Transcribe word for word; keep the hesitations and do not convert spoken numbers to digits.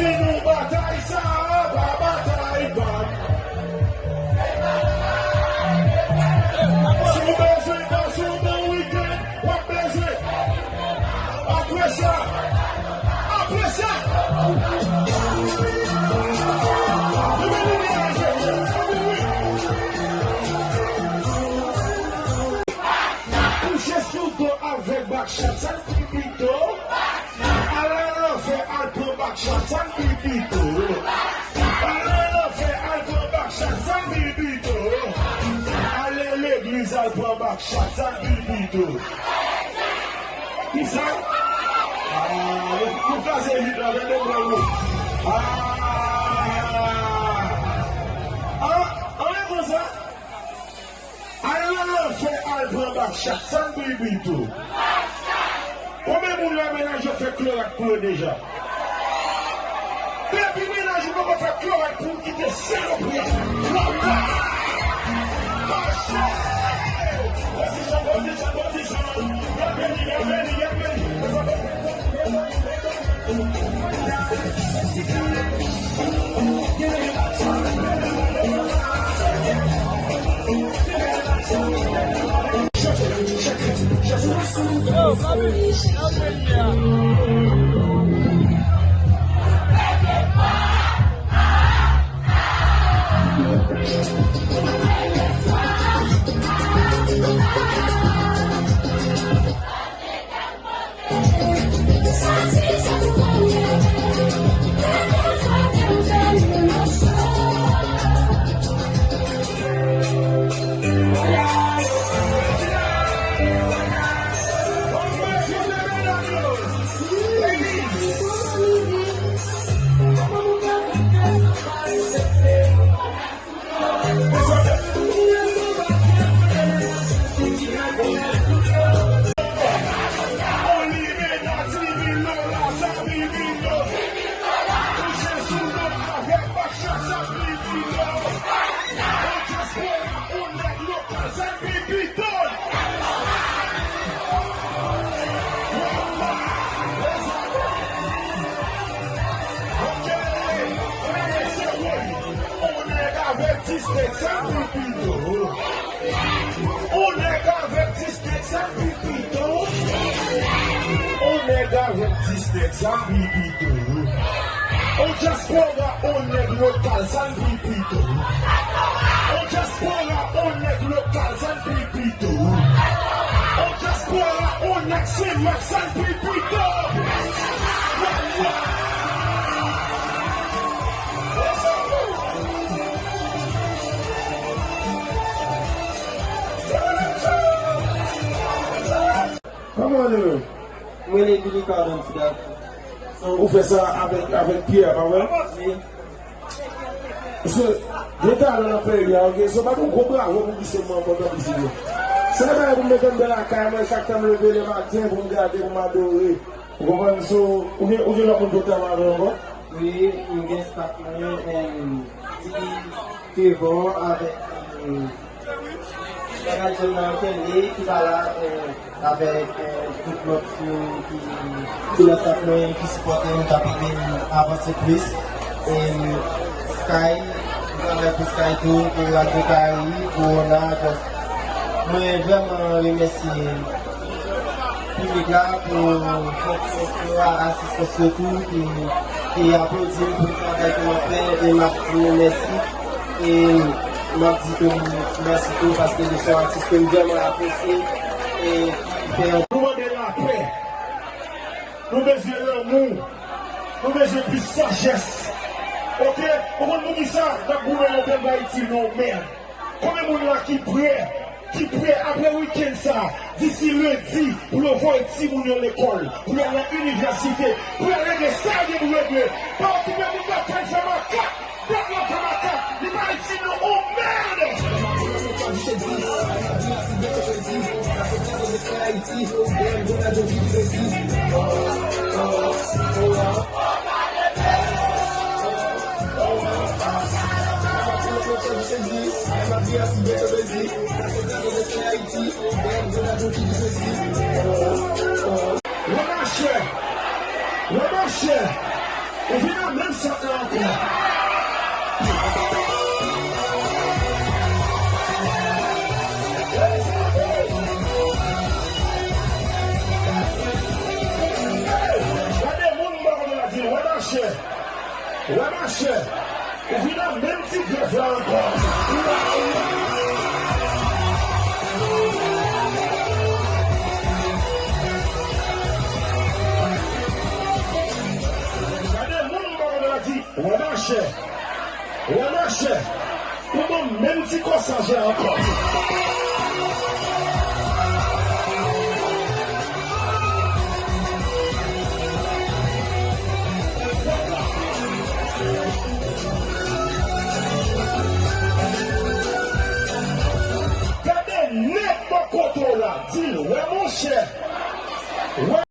Nou batay sa a pa batay pa m. Si w bezwen dans yon bon wikenn, w ap bezwen. Apre sa, apre sa. Kouche sou do avèk bak chat, sa l pi pito. Al nan lanfè, al pran bak chat, sa l pi pito. Al nan lanfè, al pran bak chat, sa l pi pito. Ale legliz, al pran bak chat, sa l pi pito. Kisa? Ah, nou, nou kraze vit la, gade blan nou. Ah! Ah, anyen konsa. Al nan lanfè, al pran bak chat, sa l pi pito. Konbyen moun la mennaj yo fè klorat pou yo deja? Depi mennaj ou poko fè klorat pou w kite salopri a. Wala! Mache! Pozisyon, pozisyon, pozisyon. Y ap vini, y ap vini, y ap vini. Yo, Fabrice, sa w jwenn ye a? On nèg avèk dis nèg, sa pi pito. On nèg avèk dis nèg, sa pi pito. On nèg avèk dis nèg, sa pi pito. On dyaspora, on nèg lokal, sa pi pito. On dyaspora, on nèg lokal, sa pi pito. On dyaspora, on nèg Senmak, sa pi pito. Kòman w rele? Mwen rele Billy Cardon Fidel. Ou fè sa avèk, avèk Pierre, pa vre? Wi. Mesye, gen talan nan peyi a, oke? So, bat yon gwo bravo pou misye, mwen kontan pou misye. Se yon bagay pou m mete anndan lakay mwen, chak tan m leve lè maten, pou m gade, pou m adore. Ou konprann? So, ou gen, ou gen lòt moun pou travay avè ankò? Wi, m gen staff mwen, em, Didi, Trevor, avèk, em, Manager nan Kenley ki pa la, eh, avèk, eh, tout lòt moun ki, ki nan staff mwen ki sipòte m, k ap ede m avanse plis. E Sky, m travay pou Sky tou, pou Radyo Karayib, pou Ona, just, mwen vrèman remèsye piblik la pou, pou, pou asistans yo tou ki, ki aplodi m pou travay ke m ap fè, e m ap di nou mèsi. E m ap di tou mèsi tou paske nou se yon atis ke m vrèman apresye e ki fè yon Nou mande lapè. Nou bezwen lanmou. Nou bezwen plis sajès. Oke? Ou konn poukisa n ap goumen nan peyi Dayiti? Non, mèd. Konbyen moun la ki prè, ki prè apre wikenn sa, disi lendi, pou yo voye timoun yo lekòl, pou yo al nan inivèsite, pou yo al regle sa yo gen pou regle? Pa okipe moun batay fè makak, bat la fè makak, li pa Ayiti non, oh merde! Wè machè, wè machè, ou vin nan menm Sa ka ankò. Gade moun bò kote la di, wè machè. Wè machè. Ou vin nan menm ti grèf la ankò. Gade moun bò kote la di, wè machè. Wè machè. Ou nan menm ti kòsaj la ankò.